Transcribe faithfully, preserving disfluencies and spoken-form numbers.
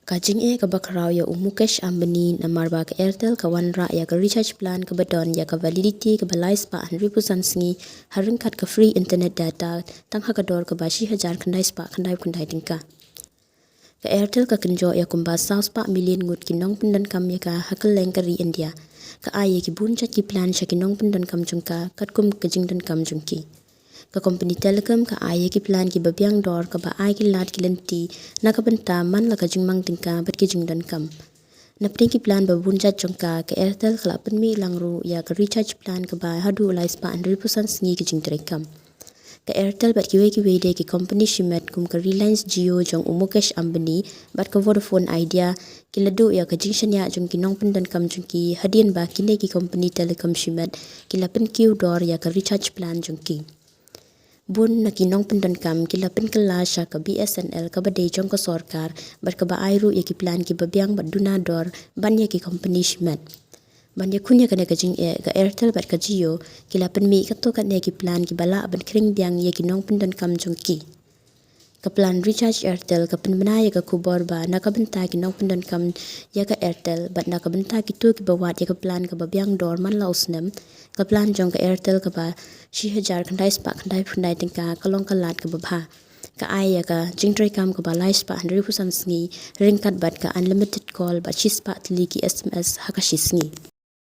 Ka jingeh kaba khraw ïa u Mukesh Ambani namar ba ka Airtel ka wanrah ïa ka recharge plan kaba don ïa ka validity kaba lai spah hynriewphew san sngi ha ryngkat ka free internet data tang ha ka dor kaba shi hajar khyndai spah khyndaiphew khyndai tyngka. Ka Airtel ka kynjoh ïa kumba saw spah million ngut ki nongpyndonkam ïa ka ha kylleng ka ri India. Ka ai ïa ki bun jait ki plan sha ki nongpyndonkam jong ka katkum ka jingdonkam jong ki. Ka company telecom ka ai ïa ki plan kiba biang dor kaba ai ki lad ki lynti na ka bynta man la ka jingmang tyngka bad ki jingdonkam. Napdeng ki plan ba bun jait jong ka, ka Airtel ka la pynmih lang ruh ïa ka recharge plan kaba haduh lai spah hynriewphew san sngi ki jingtreikam. Ka Airtel bad kiwei kiwei de ki company shimet kum ka Reliance Jio jong u Mukesh Ambani bad ka Vodafone Idea ki la duh ïa ka jingshaniah jong ki nongpyndonkam jong ki hadien ba kine ki company telecom shimet ki la pynkiew dor ïa ka recharge plan jong ki. Bun na ki nongpyndonkam ki la pynkylla sha ka B S N L kaba dei jong ka sorkar bad kaba ai ruh ïa ki plan kiba biang bad duna dor ban ïa ki company shimet. Ban ïakhun ïa kane ka jingeh, ka Airtel bad ka Jio ki la pynmih katto katne ki plan kiba lah ban khring biang ïa ki nongpyndonkam jong ki. Ka plan recharge Airtel ka pynbna ïa ka khubor ba na ka bynta ki nongpyndonkam ïa ka Airtel bad na ka bynta kito kiba wad ïa ka plan kaba biang dor man la u snem, ka plan jong ka Airtel kaba shi hajar khyndai spah khyndaiphew khyndai tyngka ka long ka lad kaba bha. Ka ai ïa ka jingtreikam kaba lai spah hynriewphew san sngi ryngkat bad ka unlimited call bad shi spah tylli ki S M S ha ka shi sngi.